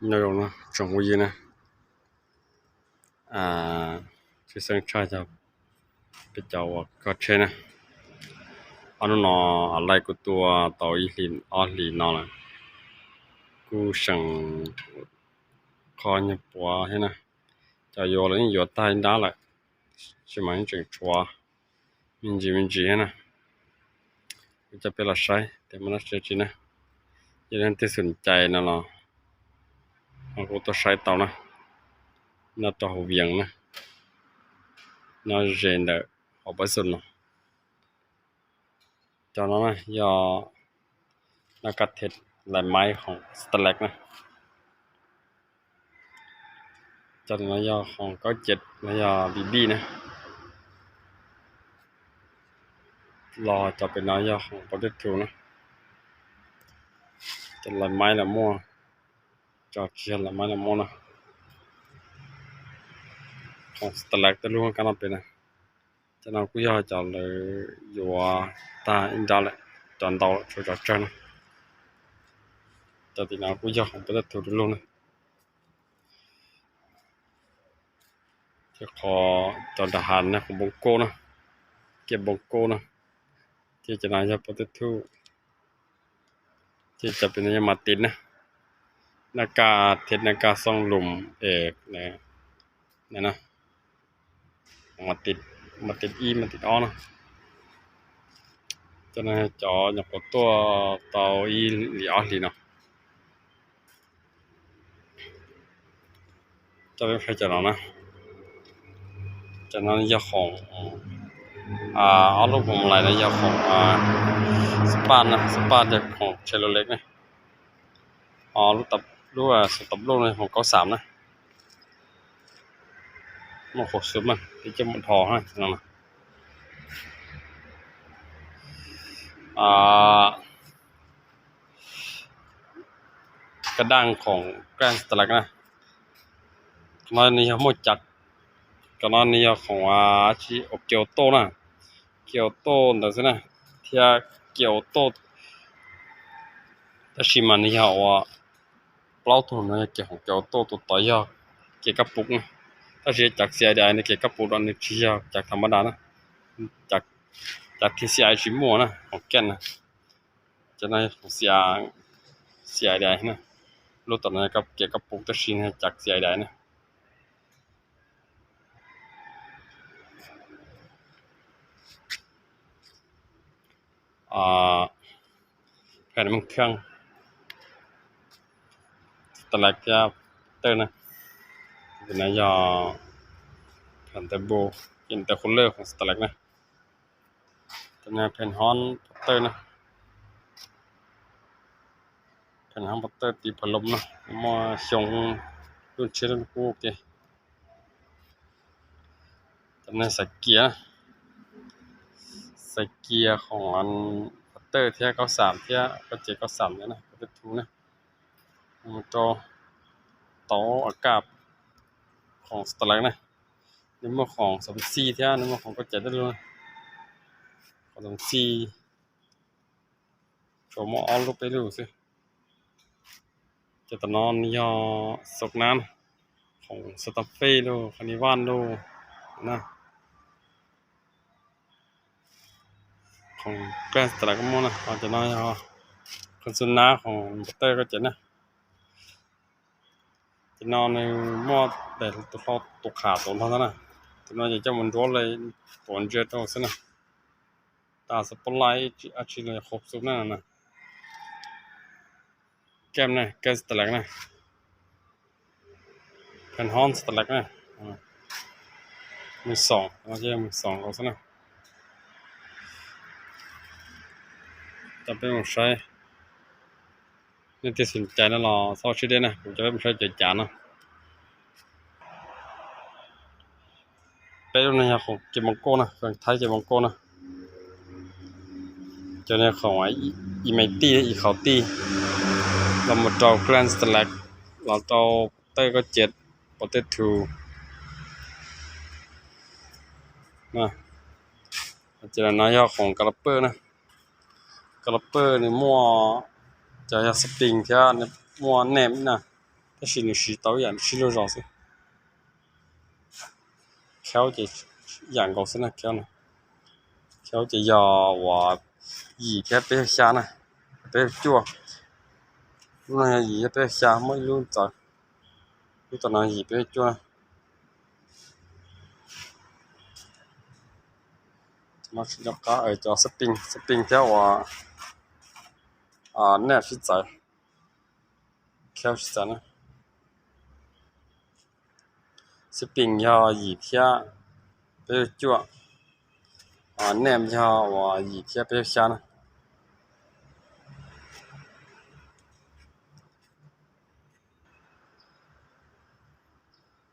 Nyob zoo tsoom phooj ywg na, tshwj xeeb tshaj yog peb cov uas kho tsheb na. Ob hnub no laij kuj tuaj tau ib hlis ob hlis no lawm, kuj seem kho nyuag puav thiab na. Cov yuav los yeej yuav tag ib nrab lawm, tsis mas yeej tseem tshuav me ntsis me ntsis thiab na. Kuv coj peb los saib tias muaj dab tsi dab tsi na. Yog leej twg xom cai no los ho kuj tuaj saib tau na. Nyob rau hauv Vias na, nyob ze ntawm hauv Pab Xus no. Cov no na yog nab kaj thej lais maib khoom Starlink na. Cov no yog khoom kaub ceg no yog BB na. Los cov pem no yog khoom pov tej thu na. Cov lais maib los muaj, cov tsis yog lais maib los muaj na. Khoom Starlink tej lub kab no pem na. Cov no kuj yog cov lawv yuav tag ib nrab lawm, cov ntau lawm tshuav cov tsawg na. Cov tim no kuj yog khoom pov tej thu rau lug na. Thiab qhov cov nram hav no khoom npoo koj na, kiab npoo koj na. Thiab cov no yog pov tej thu. Thiab cov pem no yog mas tis na, nab kaj thej nab kaj xoob lum es na, mas tis ib mas tis ob na. Cov no cov nyuam qhuav tuaj tau ib hlis ob hlis no. Coj peb saib cov no na. Cov no yog khoom, ob lub phoom lais no yog khoom Spark na, Spark yog khoom Chevrolet na. Ho lub xov tooj no khoom kaub xam na. Muaj khoom xub na, ib coj mus dhos na. Kab daj khoom Grand Starlink na. Qhov no nws yog muaj cav, qhov no nws yog khoom tsis ua kiv auto na, kiv auto ntawd xwb na, thiab kiv auto, tab sis mas nws yog ua plaub tug no yog kiv khoom kiv auto, tus tod yog kiv kab puv na. Tab sis cav xi ai di nws kiv kab puv no nws tsis yog cav tham ma da na, cav thib xi ai tsis muaj na, khoom kej na. Cov no yog khoom xi ai di na, lub tom no kiv kab puv tab sis cav xi ai di na. Phem mej kheej, Starlink thiab tawj na. Tus no yog phem ntawv bu, ces ntawv khuv lawj khoom Starlink na. Tus no phem hob pov tawj na. Phem hob pov tawj tiv phav loos na, muaj xyoo, lub ntshiab lub kub ua ke. Cov no xaiv kias, xaiv kias khoom pov tawj thiab kaub xam thiab kaub cev kaub xam ntawd na, pov tawj thu na. Mus rau tauv a kaj khoom Starlink na. Nws muaj khoom xam xij thiab nws muaj khoom kaub cev tej lug. Khoom xam xij tsuas muaj ob lub peb lub xwb. Ces tom no nws yog xauv nab, khoom Santa Fe los, Carnival los na. Khoom Grand Starlink kuj muaj na, ho cov no yog khoom xauv nab, khoom pov tawj kaub cev na. Ces no nws muaj tus hlau, tus qham tus hlau na. Tus no ces coj mus nruab li tuav ntsia rau xwb na. Tas spotlight dab tsi los yog khoom xauv na. Kem na, kem Starlink na. Phem hob Starlink na. Mười sáu, no ces mười sáu nkaus xwb na. Coj peb mus saib, nej twg xom cai no los txhob sib deb na, kuv coj peb mus saib cov cav no. Peb lub no yog khoom kev moos koj na, feem Thaib kev moos koj na. Cov no khoom ib me tij ib qhov tij los mus rau Grand Starlink, los rau pov tawj kaub cev, pov tawj thu. Ces no yog khoom Caliper na. Caliper nws muaj, cov yog spring thiab nws muaj nem na. Tab sis nws siv tau ib yam sib luag zos xwb. Khaub ces ib yam nkaus xwb na, khaub no. Khaub ces yog uas yim thiab peb caug xya na, peb caug cuaj. Lub no yog yim thiab peb caug xya, muaj ib lub txawv. Lub tom no yim peb caug cuaj na. Cov no tsis nco qab, cov xab pin, xab pin thiab uas naj sib txawv, khaub sib txawv na. Xab pin yog yim thiab peb caug cuaj, naj yog uas yim thiab peb caug xya na.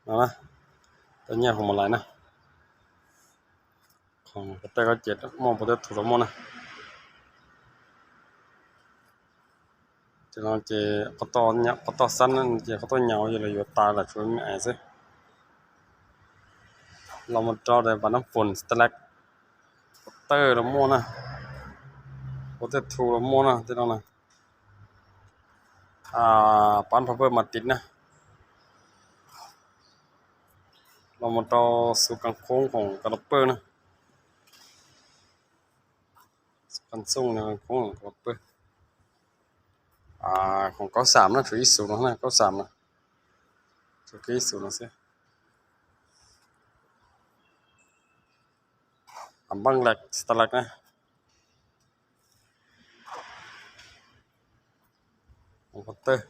No, tej nyiaj hu mus lais na. Qhov tej khaub ceg muaj pov tej thu los muaj na. Ces no ces qhov toj xab ces qhov toj nyaum ces lawv yuav tas lawm, tshuav me xwb. Los mus rau daim pas nab foos Starlink, pov tej los muaj na, pov tej thu los muaj na, tej no na. Pab power mas tiv na. Los mus rau xu kab khoob khoom ka los pawg na. Xu kab xoo ka khoob ka los pawg. Khoom kaub xam na, tshuav ib xus no na, kaub xam na, tshuav kiag ib xus no xwb. Npaj lek Starlink na. Pov tej,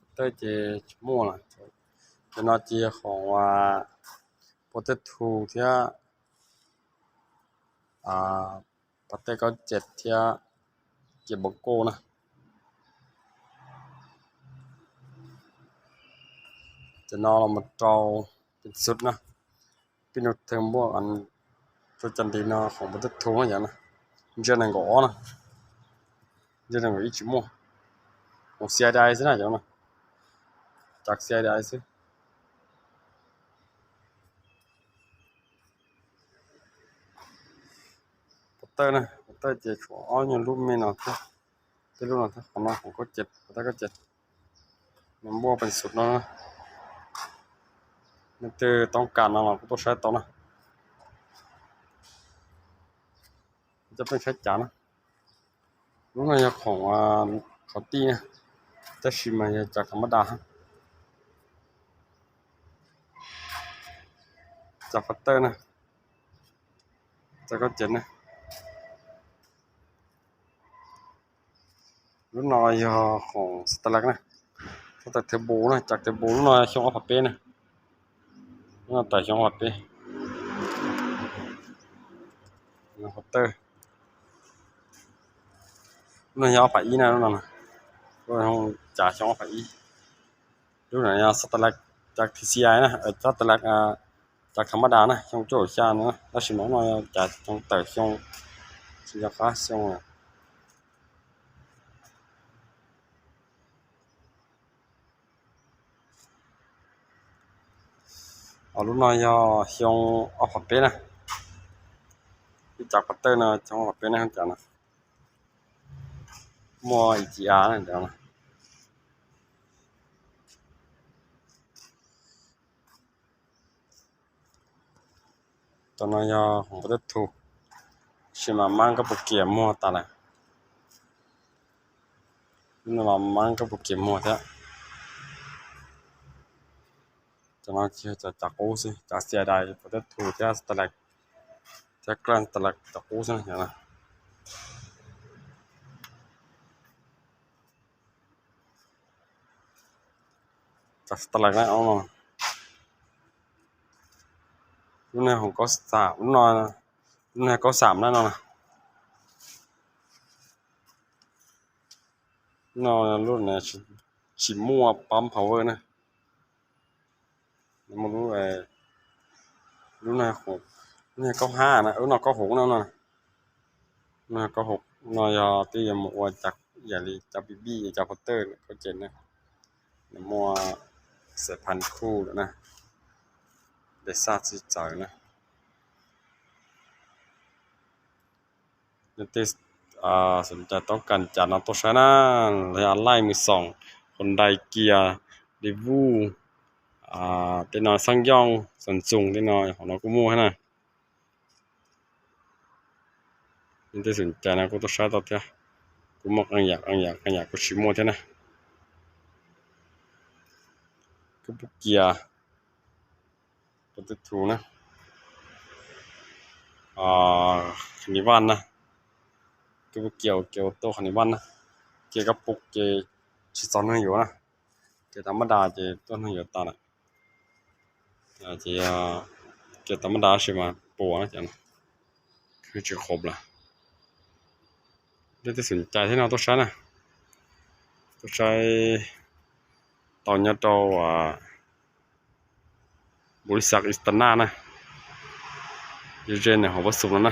pov tej ces tsis muaj lawm. Cov no ces yog khoom pov tej thu thiab pov tej khaub ceg thiab ces pov koj na. Ces no los mus rau pin xub na, pin nug theej npuaj rau cov ntiv no, khoom pov tej thu no yom na. Ntsia nees nkaum ob na, ntsia nees nkaum ib tsis muaj. Khoom C I D I xwb na cov no, cov C I D I xwb. Pov tej na, pov tej ces tshuav ob nyuag lub me no thiab, peb lub no thiab, qhov no khoom khaub ceg, pov tej khaub ceg. Nws muaj pin xub no, leej twg toob kas no los kuj tuaj saib tau na. Coj peb saib cav na. Lub no yog khoom qhov tij na, tab sis mas yog cav tham mab das, cav pov tej na, cav khaub ceg na. Lub no yog khoom Starlink na, tawm thawv bus na, cav thawv bus. Lub no xyoo ob phav peb na, lub no tawm xyoo ob phav peb. Pov tej, lub no yog ob phav ib na, lub no, lub no cav xyoo ob phav ib. Lub no yog Starlink cav T C I na, Starlink cav tham mab das na, xyoo cuaj caum xya no, tab sis mas lub no cav xyoo tawm xyoo, tsis nco qab xyoo. Lub no yog xyoo ob phav peb na, ib cav pov tej no xyoo ob phav peb na, cav no muaj ib ci av na. Cov no yog khoom pov tej thu, tab sis mas mab koj puas kiam muag tas lawm. Lub no los mab koj puas kiam muag thiab. Cov no ces yog cav qub xwb, cav C I D I, pov tej thu thiab Starlink, thiab Starlink cav qub xwb no. Cav Starlink na, lub no khoom kaub xam, lub no, lub no kaub xam na no. No lub tsis muaj pab power na. Lub, lub no, lub no kaub hab na, lub no kaub hauv no no. Lub no kaub hauv no yog twb yuav mus ua cav, yam li cav pib pib, cav pov tej khaub ceg na. Nws muaj xeem phan khu lawm na, de xaj txij txawv na. Leej twg xom cai toob kas cav no tuaj saib na, los yog laij mus xoom, Hyundai, Kia, Daewoo, tej no Ssangyong, Samsung tej no hauv no kuj muaj thiab na. Nej tej xom cai no kuj tuaj saib tau thiab. Kuj muaj qee yam qee yam qee yam kuj tsis muaj thiab na. Kuj puv Kia, kuj twb thu na. Khaniv vaj na, kuj puv Kia, Kia ua tuaj Khaniv vaj na. Kia kab puv ces tsis txog neeg yuav na. Kia tas mab das ces tuaj neeg yuav tas lawm. Ces Kia tas mab das sis mas puas ces khwv tsis qhov lawm. Nej tej xom cai thiab no tuaj saib na. Tuaj saib tau nyob rau Bulisas Istana na, ze ze na hauv Vaj Xum no na.